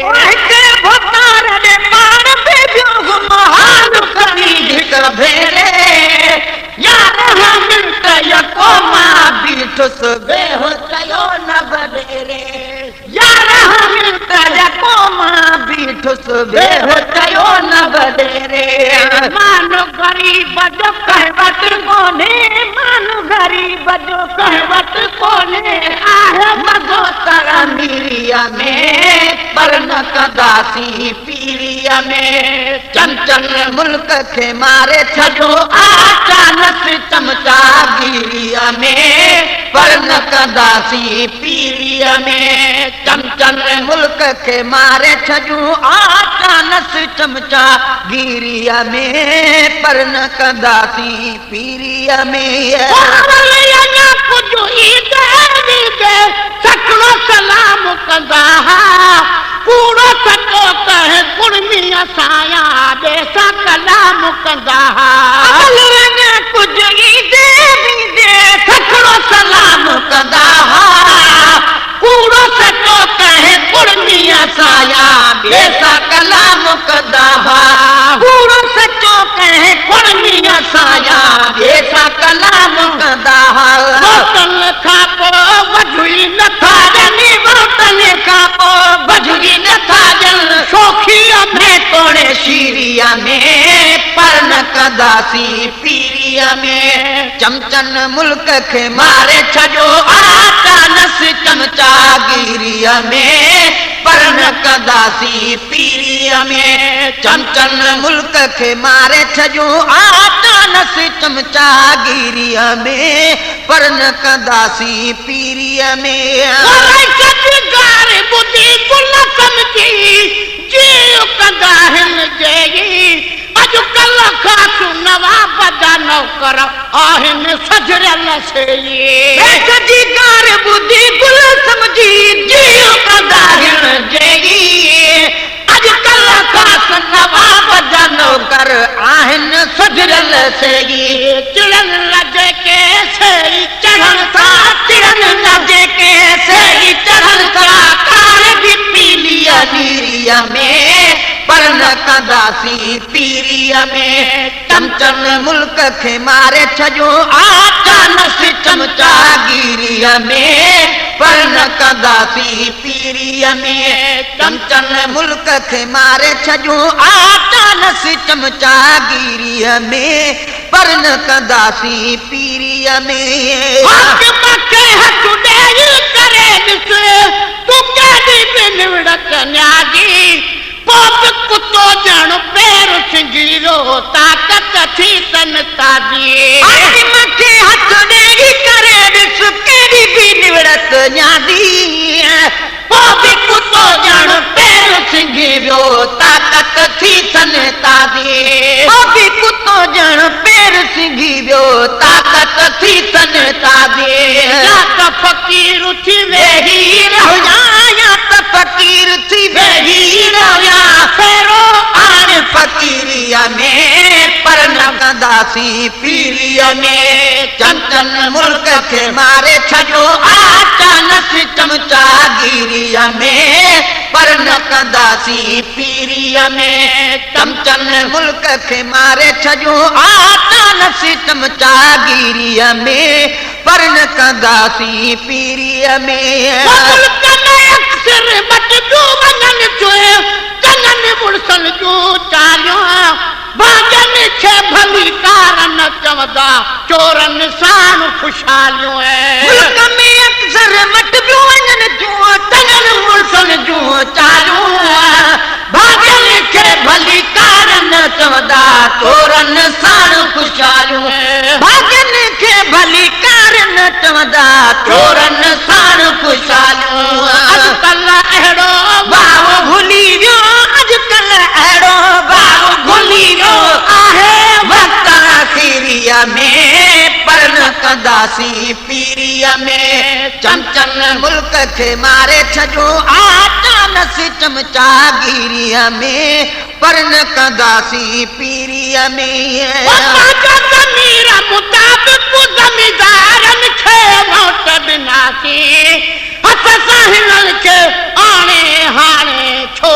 هڪڙي ڀوتار ڏي پاڻ به ٻيو هئم حال کڻي هڪ ڀيري 11 منٽ يڪو مان بيٺس ويهه چيو نه وڏيري 11 منٽ يڪو مان بيٺس ويهه چيو نه وڏيري. مانو غريب جو ڪنهن وٽ ڪونهي مانو غريب جو ڪنهن وٽ ڪونهي آهي مزو ته اميريء ۾ پر نه ڪنداسين پيريء ۾. چمچن ملڪ کي ماري ڇڏيو آ چانس چمچاگيريء ۾ پر نه ڪنداسين پيريء ۾. چمچن ملڪ کي ماري ڇڏيو آ چانس چمچاگيريء ۾ پر نه ڪنداسين پيريء ۾. اول اڃا ڪجهه ايندي ويندي سکڻو سلام ڪندا ها، ڪوڙو سچو ڪنهن ڪڙميء سان يا ٻئي سان ڪلام ڪندا ها. اول اڃا ڪجهه ايندي ويندي سکڻو سلام ڪندا ها، ڪوڙو سچو ڪنهن ڪڙميء سان يا ٻئي سان ڪلام ڪندا ها. ڪوڙو سچو ڪنهن ڪڙميء سان يا ٻئي سان ڪلام ڪندا ها. موٽن کان پوء وجهه ئي نه ٿا ڏين. موٽن کان پوء وجهه ئي نه ٿا ڏين. شوخيء ۾ توڻي شيريء ۾ پر نه ڪنداسين پيريء ۾. چمچن ملڪ کي ماري ڇڏيو آ چانس چمچاگيريء ۾ پر نه ڪنداسين پيريء ۾. چمچن ملڪ کي ماري ڇڏيو آ چانس چمچاگيريء ۾ پر نه ڪنداسين پيريء ۾. ورائي سڄي گار ٻڌي گل سمجهي جيء ڪندا هن جيئي. اڄڪلهه خاص نواب جا نوڪر آهن سڌريل سيئي. سڄي گار ٻڌي گل سمجهي جيء ڪندا هن جيئي. اڄڪلهه خاص نواب جا نوڪر آهن سڌريل سيئي. چڙن نه جيڪي سيئي چڙهن ٿا. چڙن نه جيڪي سيئي چڙهن ٿا. ڪار به پيليء نيريء ۾ پر نه ڪنداسين پيريء ۾. چمچن ملڪ کي ماري ڇڏيو آ چانس چمچاگيريء ۾ پر نه ڪنداسين پيريء ۾. چمچن ملڪ کي ماري ڇڏيو آ چانس چمچاگيريء ۾ پر نه ڪنداسين پيريء ۾. حاڪم کي هٿ ڏيئي ڪري ڏس تون ڪيڏي به نوڙت نيازي، پوء به ڪتو ڄڻ پير سنگهي ويو، طاقت ٿي تن تازي. حاڪم کي هٿ ڏيئي ڪري ڏس ڪيڏي به نوڙت نيازي، پوء به ڪتو ڄڻ پير سنگهي ويو، طاقت ٿي تن تازي. پوء به ڪتو ڄڻ پير سنگهي ويو، طاقت ٿي تن تازي. يا ته فقير ٿي ويهي رهيا. يا ته فقير ٿي ويهي رهيا. ڦيرو آڻ فقيريء ۾ پر نه ڪنداسين پيريء ۾. چمچن ملڪ کي ماري ڇڏيو آ چانس چمچاگيريء ۾ پر نه ڪنداسين پيريء ۾. چمچن ملڪ کي ماري ڇڏيو آ چانس چمچاگيريء ۾ پر نه ڪنداسين پيريء ۾. ملڪ ۾ اڪثر مٽجون وڃن ٿيون چڱن مڙسن جون چاليون. ڀاڳين کي ڀلي ڪار نه چوندا چورن ساڻ خوشحاليون. ملڪ ۾ اڪثر مٽبيون وڃن ٿيون چڱن مڙسن جون چاليون. ڀاڳين کي ڀلي ڪار نه چوندا چورن ساڻ خوشحاليون. ڀاڳين کي ڀلي ڪار نه چوندا چورن ساڻ خوشحاليون. اڄڪلهه اهڙو واء گهلي ويو. اڄڪلهه اهڙو واء گهلي ويو آهي وقت آخريء ۾ پر نه ڪنداسين پيريء ۾. چمچن ملڪ کي ماري ڇڏيو آ چانس چمچاگيريء ۾ پر نه ڪنداسين پيريء ۾. پنهنجو ضمير مطابق زميندارن کي ووٽ ڏناسين، هٿ سان هنن کي آڻي هاڻي ڇو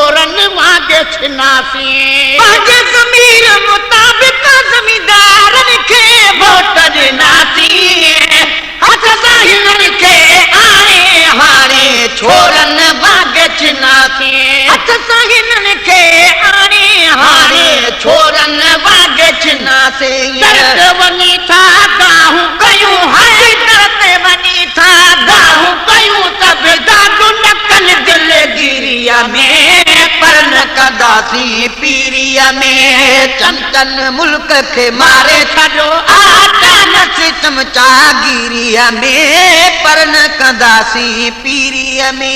ڇناسين. پنهنجي ضمير مطابق زميندارن کي ووٽ ڏناسين. هٿ سان هنن کي آڻي هاڻي ڇورن وانگي ڇناسين. هٿ سان هنن کي آڻي هاڻي ڇورن وانگي ڇناسين. در تي وڃي ٿا دانهون ڪيون، هاء در تي وڃي ٿا دانهون ڪيون ته به داد نه ڪن دلگيريء ۾، پر نه ڪنداسين پيريء ۾. چمچن ملڪ کي ماري ڇڏيو آ، چمچاگيريء ۾، پر نه ڪنداسين پيريء ۾.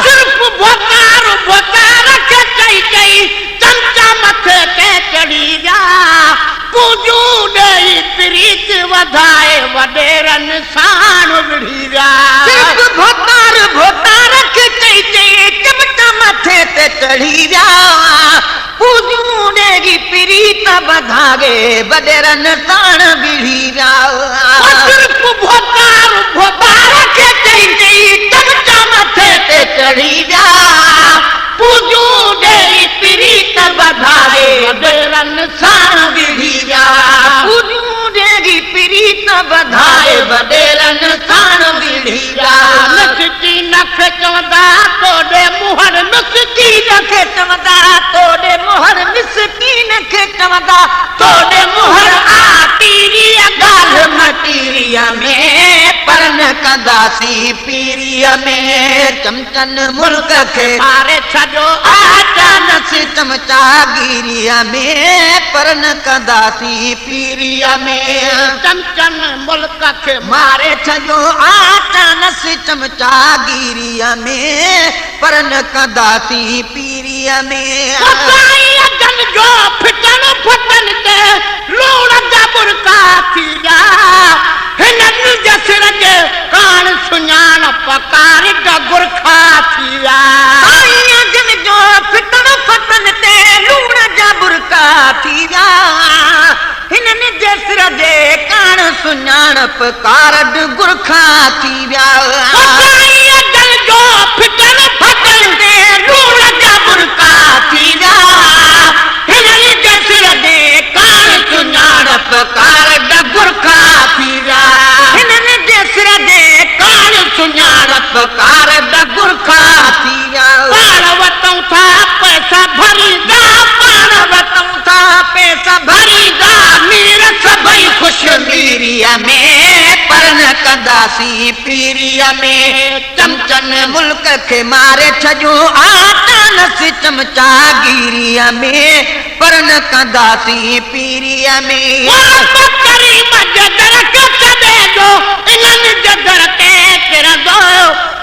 صرف ڀوتار ڀوتار کي چئي چئي چمچا مٿي تي چڙهي ويا، پوڄون ڏيئي پريت وڌائي وڏيرن ساڻ وڙهي ويا. صرف ڀوتار ڀوتار کي چئي چئي چمچا مٿي تي چڙهي ويا، پوڄون ڏيئي پريت وڌائي وڏيرن ساڻ وڙهي ويا. صرف ڀوتار ڀوتار کي چئي چئي چمچا مٿي تي چڙهي ويا، پوڄون ڏيئي پريت وڌائي وڏيرن ساڻ وڙهي ويا. پوڄون ڏيئي پريت وڌائي وڏيرن ساڻ وڙهي ويا. مسڪين کي چوندا توڏي منهن، مسڪين کي چوندا توڏي منهن، مسڪين کي چوندا توڏي منهن آ تيريء ڳالهه مٽيريء ۾، پر نه ڪنداسين پيريء ۾. چمچن ملڪ کي ماري ڇڏيو اچانس چمچاگيريء ۾، پر نه ڪنداسين پيريء ۾. چمچن ملڪ کي ماري ڇڏيو اچانس چمچاگيريء ۾، پر نه ڪنداسين پيريء ۾. سائين جن جو ڦٽڻ ڦٽن تي لوڻ جا برڪا ٿي ويا، هنن جي سر جي ڪاڻ سڃاڻپ ڪارڊ گرکا ٿي ويا. سائين جن جو ڦٽڻ ڦٽن تي لوڻ جا برڪا ٿي ويا، هنن جي سر جي ڪاڻ سڃاڻپ ڪارڊ گرکا ٿي ويا. سائين جن جو ڦٽڻ ڦٽن تي لوڻ جا برڪا ٿي ويا، هنن جي سر جي ڪاڻ سڃاڻپ ڪارڊ گرکا ٿي ويا. هنن جي سر جي ڪاڻ سڃاڻپ ڪارڊ گرکا ٿي ويا. پاڻ وتون ٿا پئسا ڀريندا، پاڻ وتون ٿا پئسا ڀريندا، مير سڀئي خوش ميريء ۾، پر نه ڪنداسين پيريء ۾. چمچن ملڪ کي ماري ڇڏيو آچانس چمچاگيريء ۾، پر نه ڪنداسين پيريء ۾. ڪريم جي در کي ڇڏي جو انهن جي در تي ڪرندو،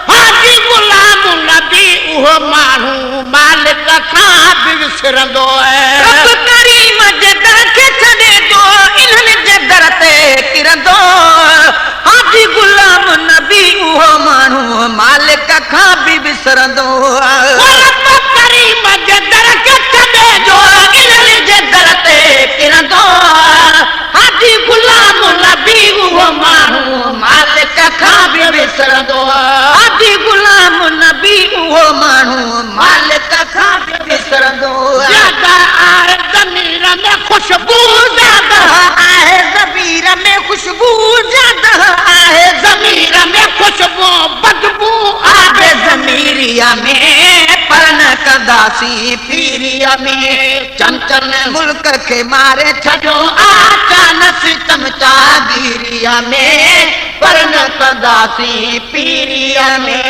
حاجي غلام نبي اهو ماڻهو مالڪ کان به وسرندو. رب ڪريم جي در کي ڇڏي جو انهن جي در تي ڪرندو، حاجي غلام نبي اهو ماڻهو مالڪ کان به وسرندو. رب ڪريم جي در کي ڇڏي جو انهن جي در تي ڪرندو، حاجي غلام نبي اهو ماڻهو مالڪ کان به وسرندو. حاجي غلام نبي اهو ماڻهو مالڪ کان به وسرندو. زياده آهي ضمير ۾ خوشبو، زياده آهي ضمير ۾ خوشبو، زياده آهي ضمير ۾ خوشبو بدبو آبي ضميريء ۾، پر نه ڪنداسين پيريء ۾. چمچن ملڪ کي ماري ڇڏيو آچانس چمچاگيريء ۾، پر نه ڪنداسين پيريء ۾.